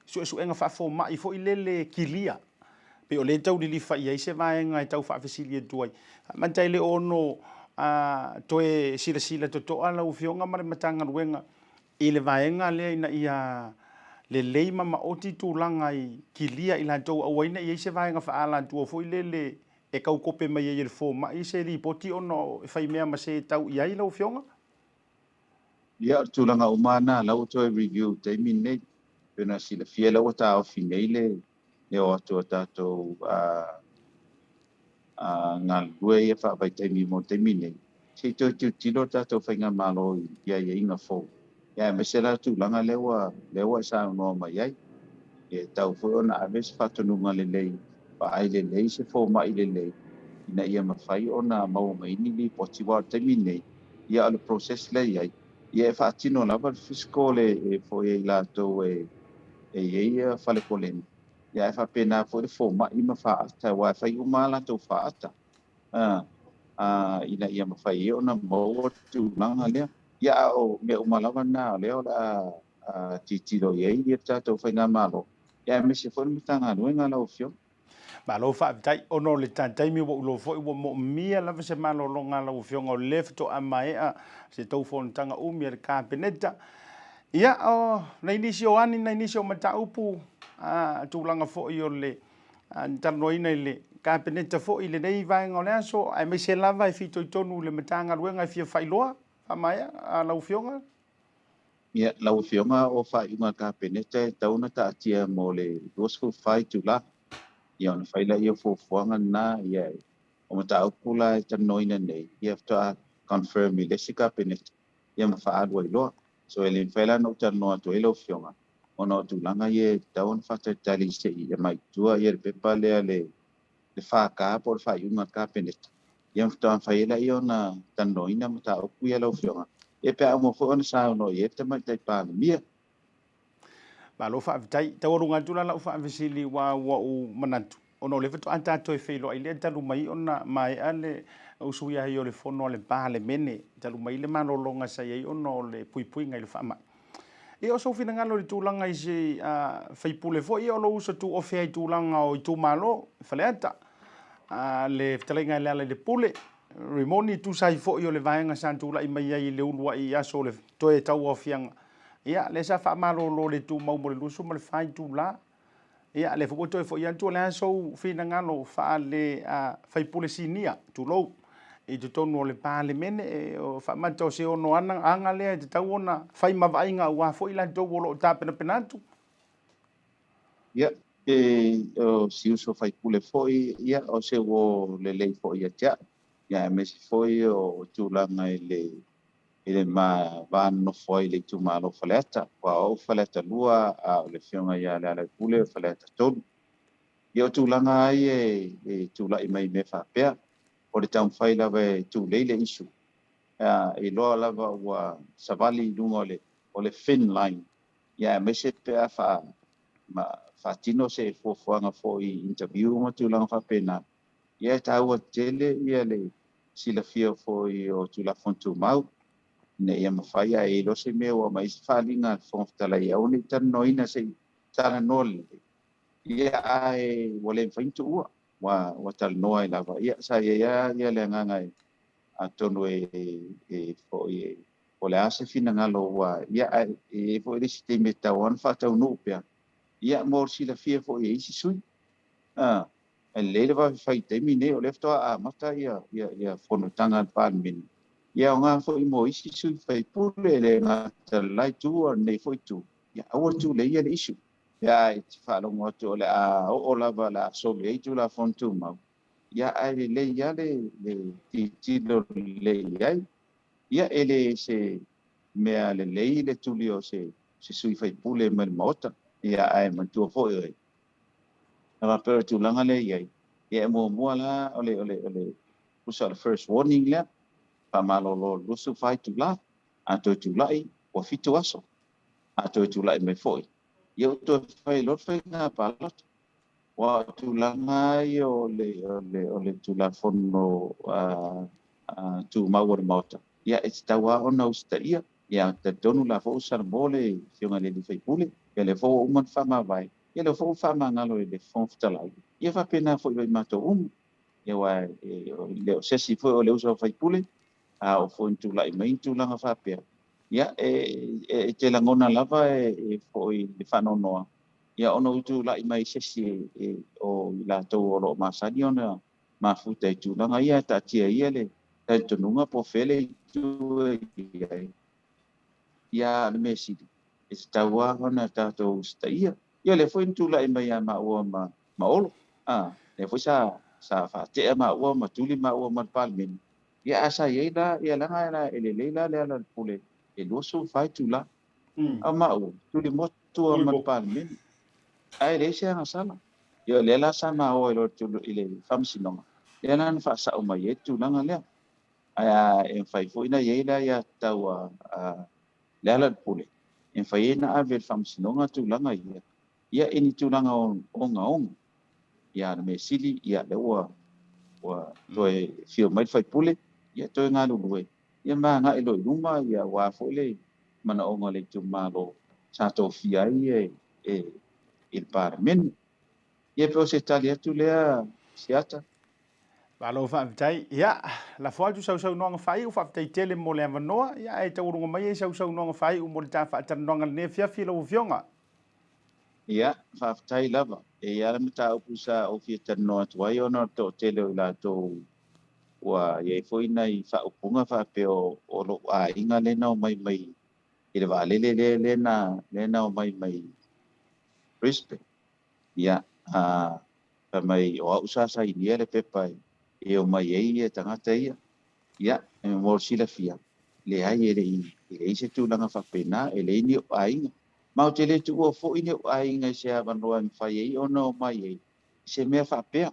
suesuega faafomai foi lele kilia, pei o lea e tau lilifa i ai se vaega e tau faafesili atu ai. Faamata e le o ono toe silasila totoa lau Afioga ma le Matagaluega i le vaega lea ina ia lelei ma maoti tulaga i kilia i latou aua ai ne i i ai se vaega faaalatua foi lele e tau kope mai ai e le fomai se lipoti ona e fai mea ma se tau i ai lau Afioga? Ia, o le tulaga uma lava lena, o la ua toe review i le taimi lenei. Pei ona silafia o la ua taofi nei le le o atu o tatou galulue ia faavaitaimi mo le taimi nei, se i toe tilotilo le tatou faigamalo i aiaiga fou, ia aemaise la le tulaga lea ua lea ua e saunoa mai ai. E tatau foi ona ave se faatonuga lelei, vaai lelei se fomai lelei ina ia mafai ona maua mai ni lipoti aua o le taimi nei, ia o le process lea e i ai, ia e faatino lava le physical e foi e i latou e i ai fale koleni, ia ae faapena foi le fomai ma faata, aua e fai uma lava latou faata ina ia mafai ai ona maua le tulaga lea. Ia a o mea uma lava na o lea o le a tilotilo i ai le tatou faigamalo, ia aemaise foi le Matagaluega lau Afioga. Malo faafetai. Ona o le taimi ua ou iloa foi ua moomia lava se malologa a lau Afioga o lea faatoa maea se tou fonotaga umi a le Kapeneta. Ia, o nai nisi o ani, nai nisi o mataupu, a, tulaga foi o le talanoaina i le Kapeneta foi i lenei vaega o le aso, aemaise lava e fitoitonu i le Matagaluega e fia faailoa, faamaea a lau Afioga. Ia, lau Afioga, o faaiuga a le Kapeneta e tatau ona taatia mo le 24 itula. Ia, ona fai lea o fuafuaga lena, ia, o mataupu la e talanoaina nei, ia faatoa confirm i le isi Kapeneta, ia ma faaalu ai loa. So, e le mafai la ona ou talanoa atu ai lau Afioga, ona o tulaga ia e tatau ona faatalitali se i aumai i tua ia le pepa lea le FK po o le faaiuga a le Kapeneta, ia ma faatoa mafai ai lea ona talanoaina mataupu ia lau Afioga, ia pe a uma foi ona saunoa i ai le Tamaitai Palemia. Malo faafetai. Taualuga atu la lau faafesili aua ua ou manatu ona o lea faatoa tatou feiloai lea talu mai ona maea le usuia ai o le fono a le Palemene talu mai le malologa sa i ai ona o le puipuiga i le faamai. Ia o sou finagalo i le tulaga i se faipule foi ia o lou uso tuofe ai i tulaga o itumalo Faleata le fetalaiga e Lealailepule Rimoni e tusa ai foi o le vaega sa tulai mai ai i le uluai aso o le toe tauaofiaga. Ia, lea sa faamalolo le tumau mo le 24 itula. Ia, lea foi ua toe foi atu, o le a sou finagalo faale faipule sinia, tulou, i totonu o le Palemene, e faamata o se ono aga lea e tatau ona fai ma vaaiga aua foi latou o lo o tapenapena atu. Ia, pe o si uso faipule foi, ia, o se uo lelei foi ia te au. Ia, aemaise foi o tulaga i le i le ma va nonofo ai i le itumalo Faleata, aua o au Faleata 2, a o le afioga ia Lealailepule o Faleata 3. Ia o tulaga lava ia e tulai mai i mea faapea, o le taumafai lava e tulei le issue, e iloa lava ua savali i luga o le thin line, ia aemaise pe a faatino se fuafuaga foi i interview ma tulaga faapena, ia e taua tele ia le silafia foi o Tulafono Tumau, ina ia mafai ae iloa se mea ua aumai se faaaliga a le Fofoga Fetalai e aua ne i talanoaina se i talanoa lelei, ia ae ua le mafai ona tuua, ua talanoa ai lava. Ia sa i ai lava le agaga e atonu e foi po o le a se finagalo ua ia ae e i ai foi le isi taimi e tatau lava ona faataunuu pea, ia mo le silafia foi e isi sui usufono. E lelei le vave fai i le taimi lenei o lea faatoa amata ia fonotaga a le Palemene, ia aoga foi mo isi sui usufono e le gata i le la itu a o lenei foi itu, ia aua le tuleia le issue. Ia e te faalogo atu o le a oo lava o le a soli ai Tulafono Tumau, ia ae lelei lava le tilotilo lelei i ai. Ia e le se mea lelei le tuli o se sui usufono mai le Maota, ia ae manatua foi oe, a faapea o le tulaga lea e i ai, ia e muamua la o le, o le, o le, tusa o le first warning lea, faamalolo i le 24 itula, a toe tulai ua 7 aso, a toe tulai mai foi, ia ua toe fai loa le faiga palota. Aua o tulaga ia o le, o le, o le Tulafono Tumau o le Maota, ia e tatau lava ona usitaia. Ia talitonu la foi ua salamo le Afioga i le sui usufono, ia lea foi ua uma ona faamavae, ia lea foi ua faamagalo e le Fofoga Fetalai, ia faapena foi ia i matou uma. Ia aua e le o se isi foi o le uso a sui usufono, a oo foi ina tulai mai ni tulaga faapea, ia e te lagona lava e foi le faanoanoa, ia ona ua tulai mai se isi o i latou o lo o masani ona mafuta i tulaga ia, taatia ia le talitonuga po o fea le itu e i ai. Ia, o le mea sili, e tatau lava ona tatou usitaia. Ia, o lea foi na tulai mai ia maua ma ma Olo, a, lea foi sa sa faatea maua ma tuli maua ma le Palemene. Ia, ae sa i ai la, ia leaga la e lelei la Lealailepule e 24 itula. A o maua, tuli motu lava ma le Palemene, ae leai se agasala. Ia, o lea la sa maua i le Faamasinoga, lea la na faasao mai ai le tulaga lea. Ae a e mafai foi ona i ai le aiatatau a Lealailepule e mafai ai ona ave i le Faamasinoga tulaga ia, ia i ni tulaga ogaoga. Ia, a o le mea sili, ia, lea ua toe afio mai le sui usufono, ia toe galulue, ia ma agai loa i luma, ia, aua foi le manaoga o le itumalo sa tofia ai e i le Palemene. Ia, pe o se tali atu lea, Siata. Malo faafetai. Ia, lafo atu sau saunoaga faaiu, faafetai tele mo le avanoa, ia ae taualuga mai ai sau saunoaga faaiu mo le ta faatalanoaga i lenei afiafi lau Afioga. Ia, faafetai lava. E i ai lava le mataupu sa ou fia talanoa atu ai ona o le toatele o i latou ua i ai foi nai faaupuga faapea o lou aiga lea na omai mai i le vaalele lea na omai mai Brisbane. Ia, a fai mai o au sa sainia le pepa e omai ai ia tagata ia. Ia, e mo le silafia, leai e le i leai se tulaga faapena, e leai ni ou aiga. Ma ou te le tuua foi ni ou aiga i se avanoa e mafai ai ona omai ai i se mea faapea.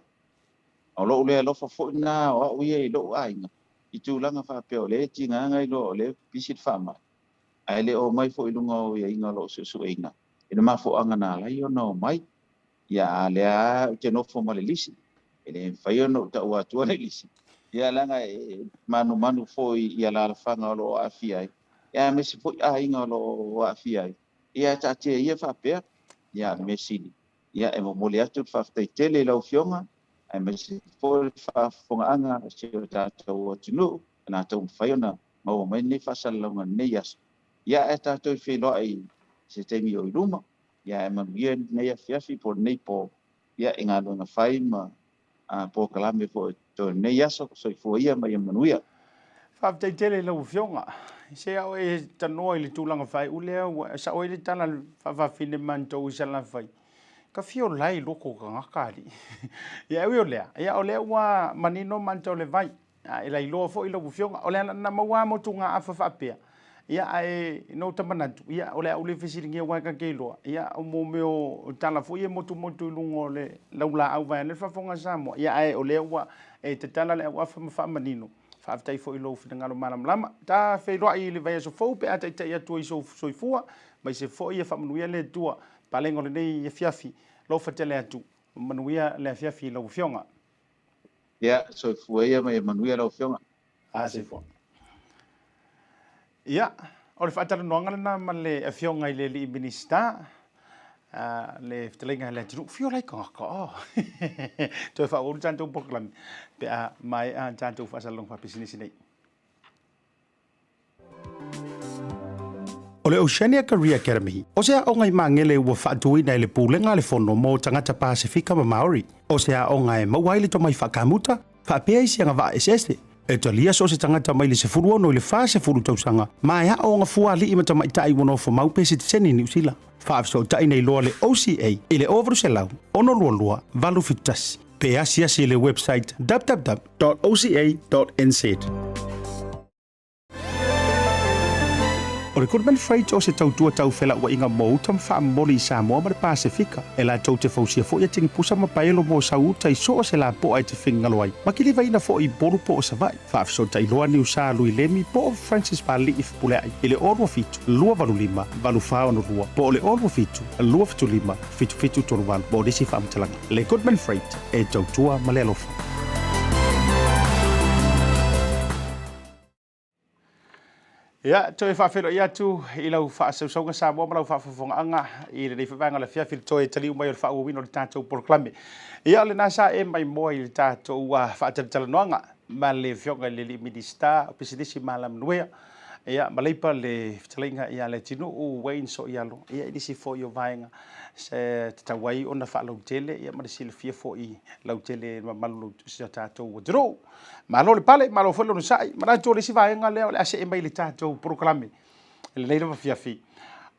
O lou le alofa foi lena o au ia i lou aiga i tulaga faapea o lea e tigaga iloa o lea e pisi le faamai, ae le omai foi i luga o aiaiga o lou suesueina. I le mafuaaga na ala ai ona omai. Ia, a o lea lava ou te nofo ma le lisi, e le mafai ona ou taua atua le lisi, ia leaga e manumanu foi i alaalafaga o lo o aafia ai, ia aemaise foi aiga o lo o aafia ai. Ia ae taatia ia faapea. Ia, o le mea sili, ia e momoli atu le faafetai tele i lau Afioga, aemaise foi le faafofogaaga a si o tatou atunuu na taumafai ona maua mai lenei faasalalauga i lenei aso. Ia ae tatou feiloai i se taimi o i luma. Ia ae manuia lenei afiafi po o lenei po, ia i galuega fai ma polokalame foi o totoe o lenei aso. Soifua ia ma ia manuia. Faafetai tele i lau Afioga. Se a oe e tanoa i le tulaga faaiu lea, ua sao ai le tala a le faafafine matou i Salafai, ka fia ola i loko o tagata alii. Ia e ui o lea, ia o lea ua manino matou le vai, a e lailoa foi lau Afioga, o le ala na maua a motugaafa faapea, ia ae na ou manatu, ia o le a ou le fesiligia aua e ta te iloa, ia o mo mea o tala foi e motumotu i luga o le laulaau vaeane le faafofoga a Samoa, ia ae o lea ua e tatala le auafa ma faamanino. Faafetai foi i lou finagalo malamalama. Ta feiloai i le vaiaso fou pe a taitai atu ai sou soifua, aemaise foi ia faamanuia le Atua palega o lenei afiafi. Alofa tele atu. Manuia le afiafi i lau Afioga. Ia, soifua ia ma ia manuia lau Afioga. A, soifua. Ia, o le faatalanoaga lena ma le Afioga i le Alii Minisita, le fetalaiga a Leatinuu. Fio lai tagata, oh. Toe faaauau le tatou polokalame pe a maea tatou faasalalauga faapisinisi nei. O le Oceania Career Academy, o se aoga i Magele ua faatuina e le Pulega a le Fono mo Tagata Pasefika ma Maori. O se aoga e maua ai le tomai faakamuta, faapea isi agavaa eseese. E talia so o se tagata mai le 16 i le 40 tausaga ma e aooga fua alii ma tamaitai ua nofo mau pe sitiseni i Niu Sila. Faafesootai nei loa le OCA i le 0800 622 871 pe asiasi i le website www.oca.nz. O le Goodman Freight o se tautua tau felauaiga mo uta ma faamomoli i Samoa ma le Pasefika. E latou te fausia foi atigi pusa ma paelo mo sau uta i so o se lapoa e te finagalo ai, ma kilivaina foi i Upolu po o Savaii. Faafesootai loa Niusa Lui Lemi po o Francis Pali'i Fepulea'i i le 027 285 8462 po o le 027 275 7738 mo nisi faamatalaga. Le Goodman Freight, e tautua ma le alofa. Ia, toe faafeiloai atu i lau faasausauga Samoa ma lau faafofogaaga i lenei foi vaega o le afiafi i le toe taliu mai o le faaauauina o le tatou polokalame. Ia, o lena sa e maimoa i le tatou faatalatalanoaga ma le Afioga i le Alii Minisita o Pisinisi ma Alamanuia, ia, ma Leipa le fetalaiga ia Leatinuu Wayne Soialo, ia, i nisi foi o vaega se tatau ai ona faalautele, ia, ma le silafia foi lautele e le mamalu o si o tatou atunuu. Malo le pale, malo foi le onosai. Manatu o le isi vaega lea o le a see mai i le tatou polokalame i lenei lava afiafi.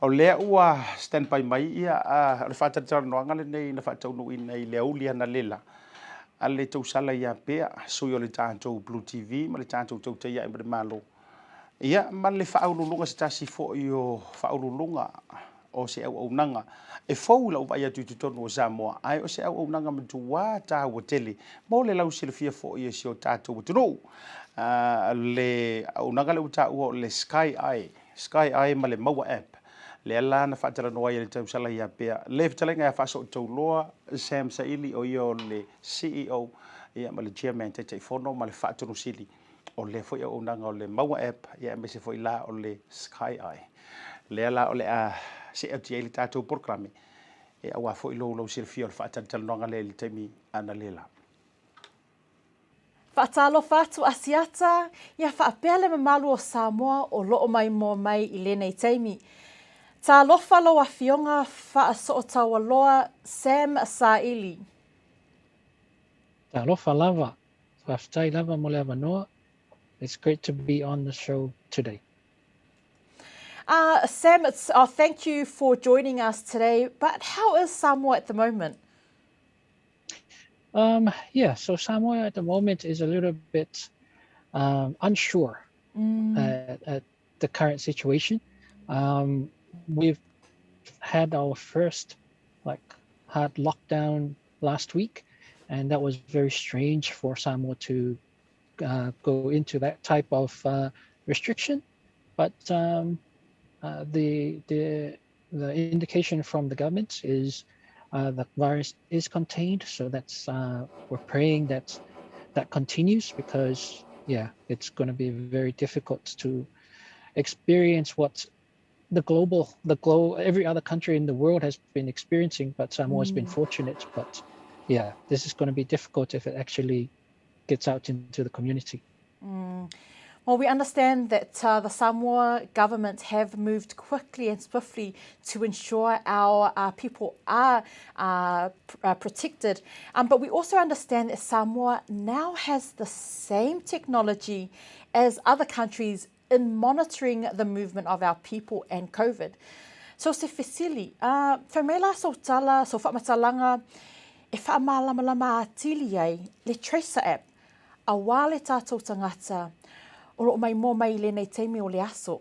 O lea ua stand by mai ia o le faatalatalanoaga lenei na faataunuuina i le aoauli analeila a le tausala ia Pea, sui o le tatou Blue TV ma le tatou Tautai Ae ma le Malo. Ia, ma le faauluuluga se tasi foi o faauluuluga o se auaunaga e fou i lau vaai atu i totonu o Samoa, ae o se auaunaga matua taua tele mo le lausilafia foi e si o tatou atunuu. Le auaunaga lea ua taua o le Sky Eye, Sky Eye ma le Maua App, lea la na faatalanoa ai e le tausala ia Pea le fetalaiga ia Faasootauloa Sam Saili, o ia o le CEO ia ma le Chairman, Taitaifono ma le Faatonusili o lea foi auaunaga o le Maua App, ia aemaise foi la o le Sky Eye. Lea la o le a see atu i ai le tatou polokalame, e aua foi lou lau silafia o le faatalatalanoaga lea i le taimi analeila. Faatalofa atu Asiata, ia faapea le mamalu o Samoa o loo maimoa mai i lenei taimi. Talofa lau Afioga Faasootaualoa Sam Saili. Talofa lava. Faafetai lava mo le avanoa. It's great to be on the show today. Sam, it's, thank you for joining us today. But how is Samoa at the moment? Yeah, so Samoa at the moment is a little bit unsure at the current situation. We've had our first hard lockdown last week, and that was very strange for Samoa to go into that type of restriction. But the the indication from the government is the virus is contained. So that's we're praying that that continues because, yeah, it's going to be very difficult to experience what the global, the glo every other country in the world has been experiencing, but Samoa has been fortunate. But yeah, this is going to be difficult if it actually gets out into the community. Well, we understand that the Samoa government have moved quickly and swiftly to ensure our people are protected. But we also understand that Samoa now has the same technology as other countries in monitoring the movement of our people and COVID. So se fesili, fai mai la sou tala, sou faamatalaga e faamalamalama atili ai le Tracer app auā le tatou tagata o loo maimoa mai i lenei taimi o le aso.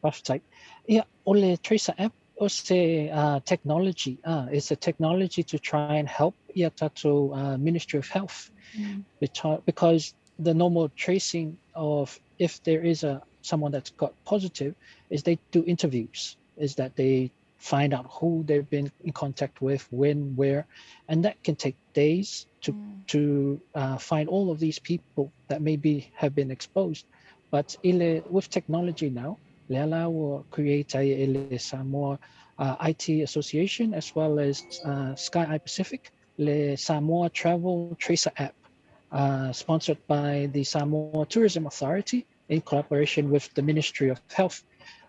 Faafetai. Ia, o le Tracer app o se technology. It's a technology to try and help ia tatou Ministry of Health. Because the normal tracing of if there is a someone that's got positive is they do interviews, is that they find out who they've been in contact with, when, where, and that can take days to to find all of these people that maybe have been exposed. But ile, with technology now, lea la ua create ai e le Samoa IT Association as well as Sky Eye Pacific, le Samoa Travel Tracer app, sponsored by the Samoa Tourism Authority in collaboration with the Ministry of Health.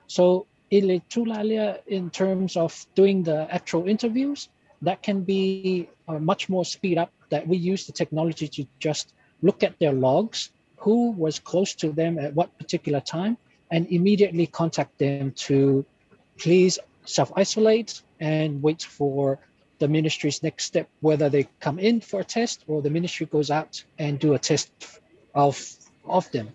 So ile tulaga lea in terms of doing the actual interviews, that can be much more speed up, that we use the technology to just look at their logs, who was close to them at what particular time, and immediately contact them to please self-isolate and wait for the ministry's next step, whether they come in for a test or the ministry goes out and do a test of them.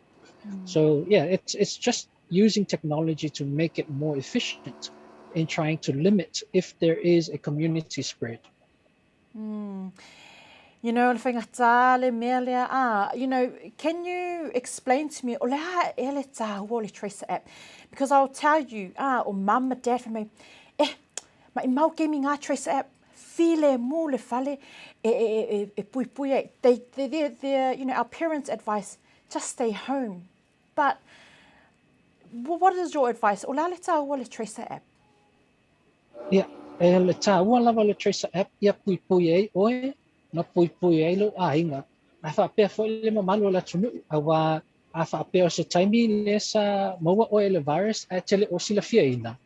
So yeah, it's just using technology to make it more efficient in trying to limit if there is a community spread. Le faigata le mea lea, can you explain to me, o le a ea le tāua o le Tracer app? Because I'll tell you, o mum ma dad fai mai, eh, maʻimau kemi ngā Tracer app, filemu le fale e puipui ai. They, our parents' advice, just stay home. But what is your advice? O le a le tāua o le Tracer app? Ia, e le tāua lava le Tracer app ia puipui ai oe, na puipui ai lou aiga. Ae faapea foʻi le mamalu o le atunuu, auā a faapea o se taimi lea sa maua oe i le virus ae e te le o silafiaina.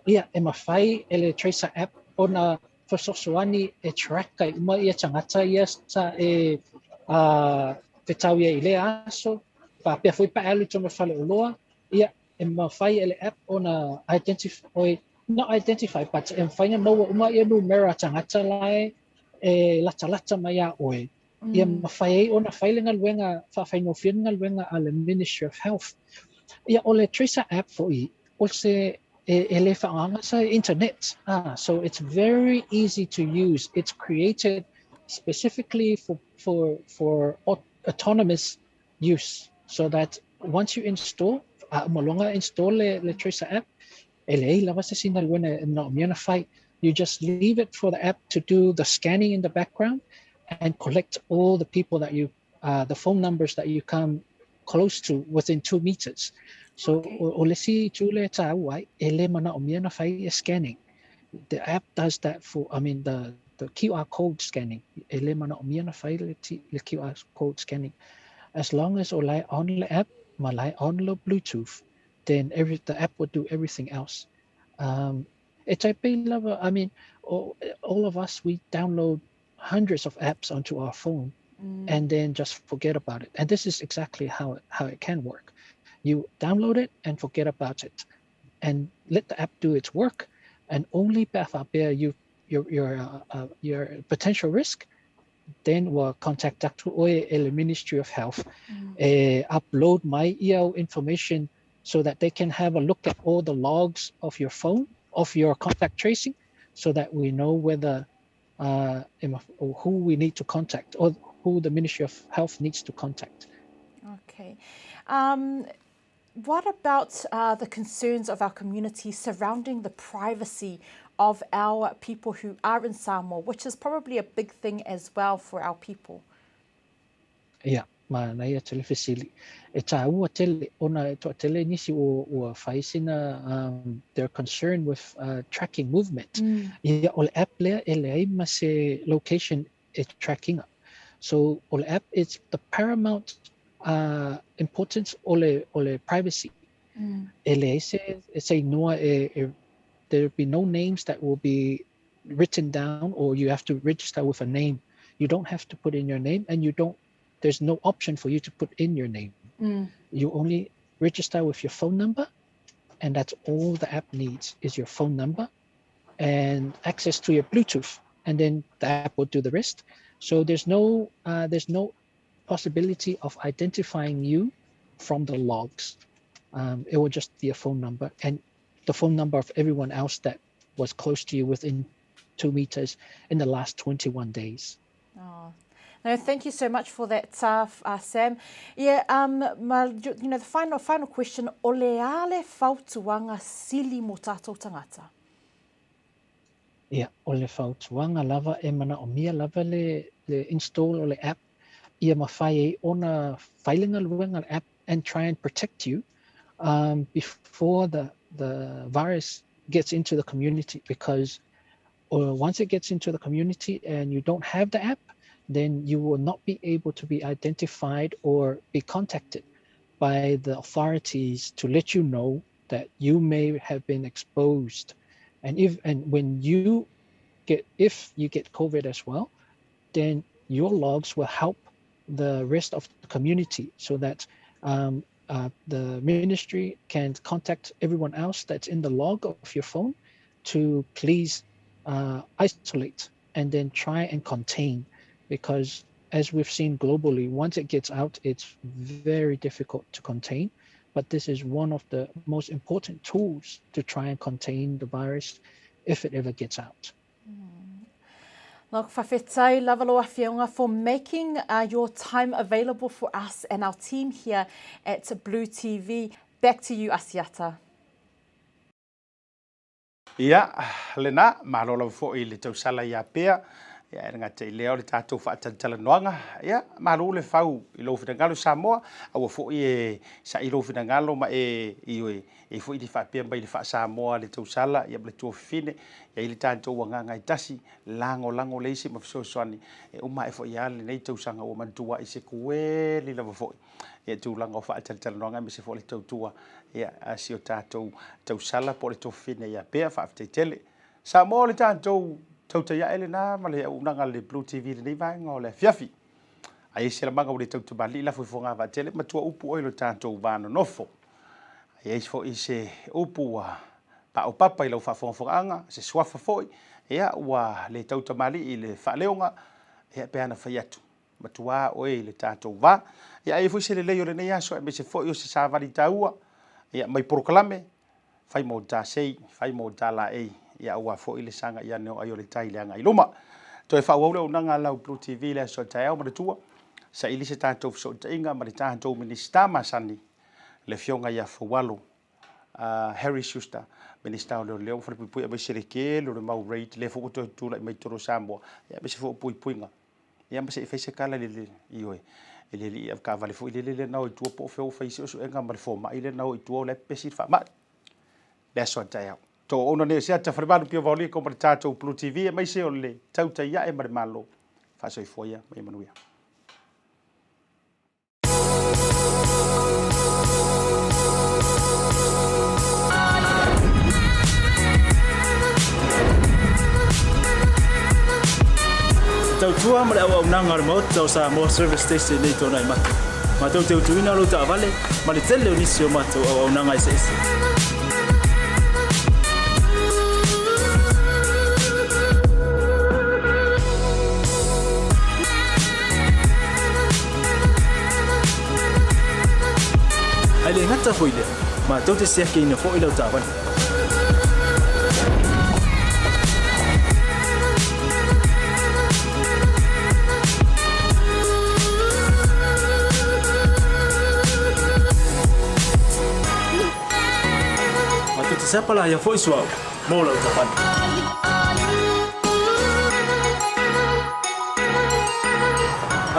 Ia, e mafai e le Tracer app ona fesoasoani e track ai uma ia tagata ia sa e fetau ai i lea aso, faapea foi pe a alu i totonu o le faleoloa, ia, e mafai e le app ona identify, oi, not identify, but e mafai ona maua uma ia numera tagata la e latalata mai iā oe. Ia mafai ai ona fai le galuega faafaigofie le galuega a le Ministry of Health. Ia, o le Tracer app foʻi, o se e le faaaogaina sa internet. So it's very easy to use. It's created specifically for autonomous use so that once you install, uma loa ona install le Tracer app, e leai lava se isi galuega e manaomia ona fai. You just leave it for the app to do the scanning in the background and collect all the people that you, the phone numbers that you come close to within 2 meters. So o le isi itu lea e tāua ai, e le manaomia ona fai e scanning. The app does that for, I mean, the QR code scanning. E le manaomia ona fai le QR code scanning. As long as o la e on le app, ma la e on le Bluetooth, then the app will do everything else. E tai pei lava, I mean, all of us, we download hundreds of apps onto our phone and then just forget about it. And this is exactly how it can work. You download it and forget about it and let the app do its work. And only pe a faapea you your potential risk, then will contact atu oe e le Ministry of Health, e upload mai ia information so that they can have a look at all the logs of your phone, of your contact tracing, so that we know whether or who we need to contact or who the Ministry of Health needs to contact. Okay. what about the concerns of our community surrounding the privacy of our people who are in Samoa, which is probably a big thing as well for our people? Ia, manaia tele fesili. E tāua tele, ona e toatele nisi ua, ua fai sina um, their concern with uh, tracking movement. Mm. Ia, o le app lea e leai ma se location e trackinga. So, o le app, it's the paramount uh, importance o le, o le privacy. Mm. E leai se, se inoa e, e, there will be no names that will be written down or you have to register with a name. You don't have to put in your name and you don't there's no option for you to put in your name. Mm. You only register with your phone number and that's all the app needs is your phone number and access to your Bluetooth and then the app will do the rest. So there's no uh, there's no possibility of identifying you from the logs. Um, it will just be a phone number and the phone number of everyone else that was close to you within two meters in the last 21 days. Oh. No, thank you so much for that, uh, uh, Sam. Yeah, um, ma, you know, the final, final question, o le a le fautuaga sili mo tātou tangata? Ia, o le fautuaga lava e manaomia lava le, le install o le app ia mafai ai ona fai le galuega le app and try and protect you um, before the, the virus gets into the community because or once it gets into the community and you don't have the app, then you will not be able to be identified or be contacted by the authorities to let you know that you may have been exposed. And if and when you get if you get COVID as well, then your logs will help the rest of the community so that um, uh, the ministry can contact everyone else that's in the log of your phone to please uh, isolate and then try and contain because as we've seen globally, once it gets out, it's very difficult to contain. But this is one of the most important tools to try and contain the virus if it ever gets out. Mm. Look, whawhetai lava lo afioga for making uh, your time available for us and our team here at Blue TV. Back to you, Asiata. Ia, lena, malo lava foi i le tausala ia Pea, ia, e le gata i lea o le tatou faatalatalanoaga, ia, malo le fau i lou finagalo Samoa, aua foi e sa'i lou finagalo ma e, ioe, e foi le faapea mai le faa-Samoa le tausala, ia ma le tuafafine, ia i le tatou agaga e tasi, lagolago le isi ma fesoasoani, e uma ae foi lava lenei tausaga ua manatua ai se kueli lava foi. Ia tulaga o faatalatalanoaga aemaise foi o le tautua ia a si o tatou tausala po o le tofine ia Pea. Faafetai tele. Samoa o le tatou tautai ae lena ma le auaunaga a le Blue TV i lenei vaega o le afiafi. Ai se lamaga ua le tautamalii lafo i Fogavaatele matua upu oe i lo tatou va nonofo. Ai ai foi se upu ua paopapa i lau faafogafogaaga, se suafa foi, ia ua le tautamalii i le faaleoga, ia pe ana fai atu. Matua oe i le tatou va. Ia ai foi se lelei o lenei aso aemaise foi o se savali taua, ia mai polokalame, fai mo ta sei, fai mo ta laei, ia aua foi le saga i ane o ai o le tai le agai i luma. Toe faaauau le auaunaga a lau Blue TV i le aso a taeao manatua, saili se tatou fesootaiga ma le tatou Minisita masani, le Afioga ia Faualo Harry Schuster, Minisita o Leoleo ma Falepuipui aemaise le tele o le mau raid lea foi ua toe tulai mai i totonu o Samoa, ia aemaise foi o puipuiga. Ia ma se i fai se tala i le, ioe, i le alii avetaavale foi lele lea na o i tua po o fea ua fai suesuega ma le fomai lea na o i tua o la e pepesi le faamai. Le aso a taeao. Tooona nei o Seata Falemalu Pio Vaoliko ma le tatou Blue TV aemaise o le tautai ae ma le Malo. Faasoifua ia ma ia manuia. Tautua ma le auaunaga a le Maota o Samoa Service Station nei tona i mata. Matou te utuina lou taavale ma le tele o nisi o matou auaunaga eseese. Ae le gata foi lea, matou te siakiina foi lau taavale. sapalaia foi suauu mo lau taavale.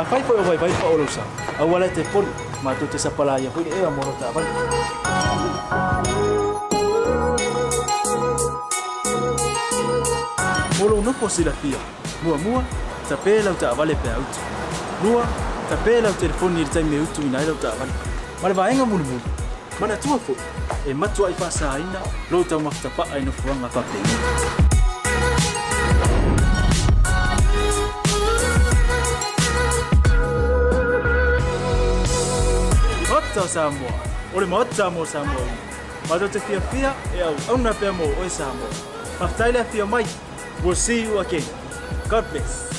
Afai foi o vaivai pao lou sao, aua la e te popole, matou te sapalaia foi le ea mo lau taavale. Mo lou nofo silafia, muamua, tape lau taavale pe a utu. Lua, tape lau telefoni i le taimi e utuina ai lau taavale. Ma le vaega mulimuli, manatua foi, e matuai faasaina lou taumafa tapaa i nofoaga faapenei. Maota o Samoa, o le Maota mo Samoa uma. Matou te fiafia e auauna pea mo oe Samoa. Faafetai le afio mai. We'll see you again. God bless.